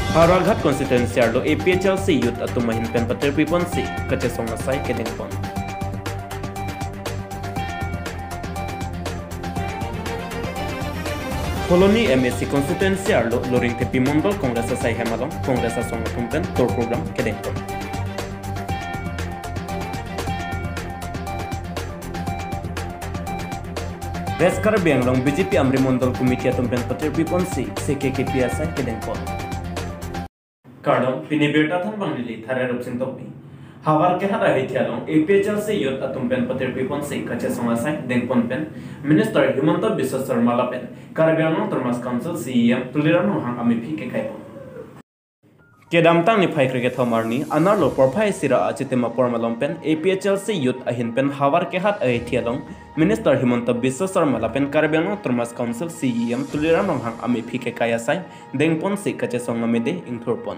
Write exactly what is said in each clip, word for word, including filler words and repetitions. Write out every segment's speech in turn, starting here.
Howraghat constituency arlo A P H L C youth atum ahin pen patirpi ponsi kachesong asai kedeng pon. Phuloni M A C constituency arlo Loringthepi Mondol Congress asai hem along Congress asong atum pen tour program kedeng pon. West Karbi Anglong B J P Amri Mondol Committee atum pen patirpi ponsi C K K P asai kedeng pon. Kardom, pini birta thanbang neli Thare Rupsing Tokbi. Havar kehat ahithi along A P H L C youth atum pen patirpi ponsi kachesong asai deng pon pen Minister Himanta Biswa Sarma lapen Karbi Anglong Autonomous Council C E M Tuliram Ronghang amephi kekai pon. Kedamtang niphai krekethom arni anerlo porphai isi ra achitim apor malom pen A P H L C youth ahin pen havar kehat ahithi along Minister Himanta Biswa Sarma lapen Karbi Anglong Autonomous Council C E M Tuliram Ronghang amephi kekai asai deng ponsi kachesong amede ingthur pon.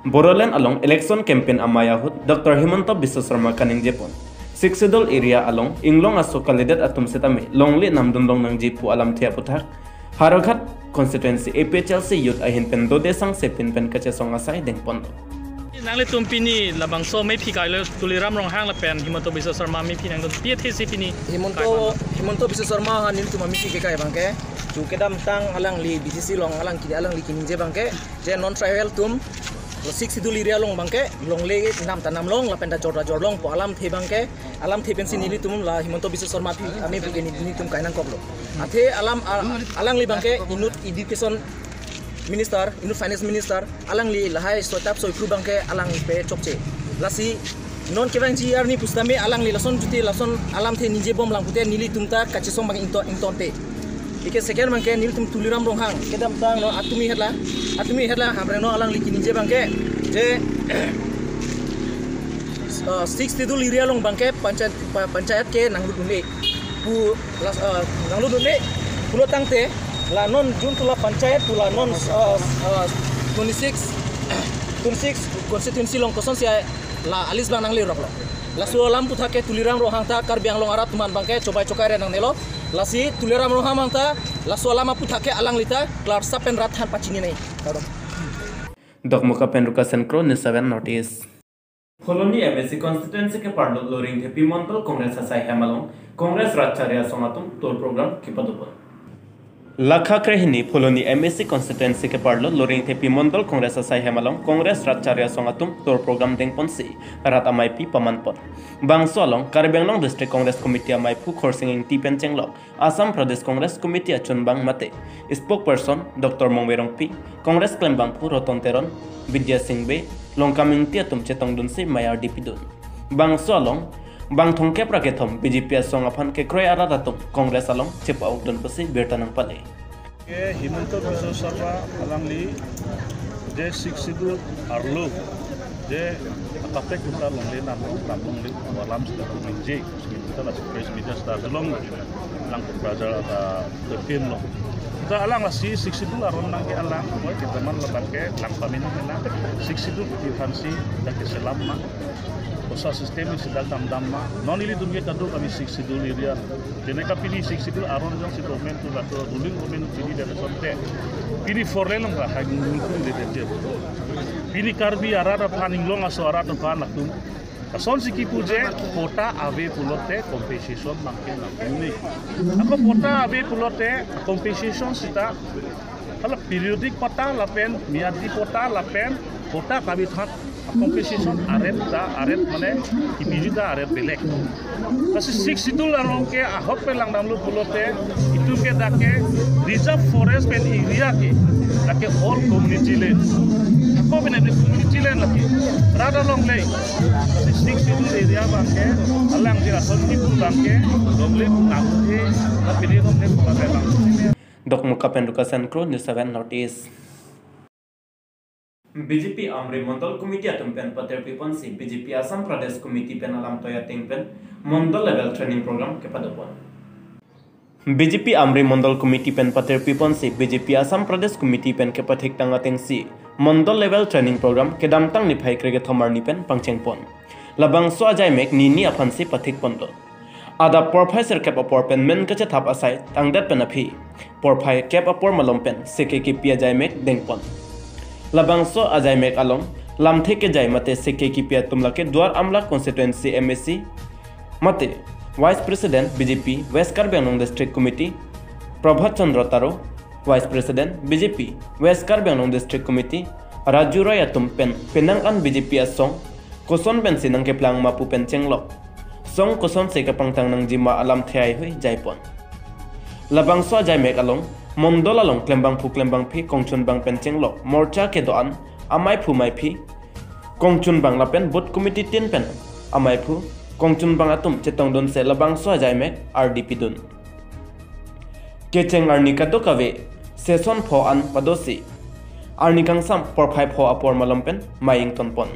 Bodoland along election campaign amei ahut Doctor Himanta Biswa Sarma kaningje pon, Sixth Schedule area along inglong aso kalidet atum setame longle namdun long nangji pu alamthe aputhak Howraghat constituency A P H L C youth ahin pen dode sang sepin pen kachesong asai deng pon. Nanglitum pini labangso amephi kailo Tuliram Ronghang lapen Himanta Biswa Sarma amephi nangtum pi athesi pini Himanta, kai pon? Himanta Biswa Sarma ha nelitum amephi kekai abangke, chu kedamtang alangli B J C along alang kini alangli kiningje abangke, je non tribal atum Sixth Schedule area along abangke longle nam ta nam long lapen ta jor ta jor long pu alamthe abangke, alamthe pensi nelitum la Himanta Biswa Sarma aphi amephi ke nelitum kai nangkoklo. Athe alam a-, alangli abangke inut education minister, inut finance minister, alangli lahai soitap soiphru abangke alang pe chokche. Lasi non kevangji arni pusitame alangli lason juti lason alamthe ningje bom lang pute nelitum ta kachesong abang ington, ingtonte. Ike second abangke nelitum Tuliram Ronghang kedamtang lo atumi hetla, atumi hetla Hamren along alangli kiningje abangke, je, uh, Sixth Schedule area along abangke panchayat, pa-, panchayat ke nanglut un-e pu las, uh, nanglut un-e pulo tangte la non June tu la panchayat pu la non, uh, uh, twenty-six, twenty-six constituency along kosonsi ai la a-list abang nangleroklo. Laso alam aputhak ke Tuliram Ronghang ta Karbi Anglong arat atum an abangke chobai chokai re nangnelo. Lasi Tuliram Ronghang abang ta laso alam aputhak ke alangli ta klarsa pen rat aphan pachini nai. Kardom. Dokmoka pen Rukasen Kro, News seven North East. Phuloni M A C constituency keparlo Loringthepi Mondol Congress asai hem along Congress Rat Charli Asong atum tour program kepadopon. Lakha krehini Phuloni M A C constituency keparlo Loringthepi Mondol Congress asai hem along Congress Rat Charli Asong atum tour program deng ponsi rat ameipi paman pon. Bangso along Karbi Anglong District Congress Committee ameiphu Khorsing Ingti pen chenglok Assam Pradesh Congress Committee achunbang mate spokesperson Doctor Mongve Rongpi, Congress klembangphu Ratan Teron, Bidya Sing Bey, Longkam Ingti atum chetongdunsi mei ardi pidun. Bangso along bang thomkep ra kethom B J P asong aphan kekroi arat atum Congress along chepa-okdun pusi birta nangpale. Ke Himanta Biswa Sarma alangli je Sixth Schedule arlo je akaprek kuta longle nam long, nam longle pu alam sita pu ningje, sita la press meet sita along lang praja ta terpin lo. Ta alang lasi Sixth Schedule aron nangke alang, moi ke teman labang ke lang pamina ke lang Sixth Schedule pu aphansi dak keselam ma, kosa system si dak damdam ma. Non ilitum ke kadokave Sixth Schedule area. Jene ka pini Sixth Schedule aron jongsi government tu laso ruling government pini dere sonte. Pini four lane along ra hai nungkung de de. Pini Karbi arat aphan, inglong aso arat aphan latum asonsi kipu je patta ave pulote compensation nangke nangkuni. Ako patta ave pulote compensation sita hala periodic patta lapen miyadi patta lapen patta kavithan compensation a-rate ta, a-rate mane kipiji ta a-rate belek. Lasi Sixth Schedule along ke ahok pen langdamlo pulote itum ke dak ke reserve forest pen area ke dak ke all community land. Ako pen dak community land lake rat along le. Lasi Sixth Schedule area abangke alang je ason kipu abangke longle pu nangke, tapi di longle pu abang. Dokmoka pen Rukasen Kro, News seven North East. B J P Amri Mondol Committee atum pen patirpi ponsi B J P Assam Pradesh Committee pen alam toi ateng pen Mondol level training program kepadopon. B J P Amri Mondol Committee pen patirpi ponsi B J P Assam Pradesh Committee pen kepathik tang atengsi Mondol level training program kedamtang niphai krekethom arni pen pangcheng pon. Labangso ajaimek nini aphansi pathik ponlo. Adap porphai sirkep apor pen men kachethap asai tangdet pen aphi porphai kep apor malom pen C K K P ajaimek dengpon. Labangso ajaimek along lamthe kejai mate seke kipi atum lake Duar Amla constituency M A C mate Vice President B J P West Karbi Anglong District Committee Prabhat Chandra Taro, Vice President B J P West Karbi Anglong District Committee Raju Roy atum pen penang an B J P asong koson pensi nangkeplang ma pu pen chenglok, song kosonsi kepangtang nangji ma alamthe haihui jaipon. Labangso ajaimek along mondol along klembangphu klembangphi kongchunbang pen chenglok morcha kedo-an amaiphu maiphi kongchunbang lapen booth committee tin pen amaiphu kongchunbang atum chetongdunsi labangso ajaimek ardi pidun. Kecheng arni kadokave session pho an padosi arni kangsam porphai pho apor malom pen ma-ingtonpon.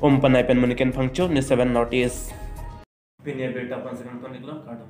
Umpanai pen Maniken Phangcho, News seven North East. Pini abirta aphansi nangton-iklo, kardom.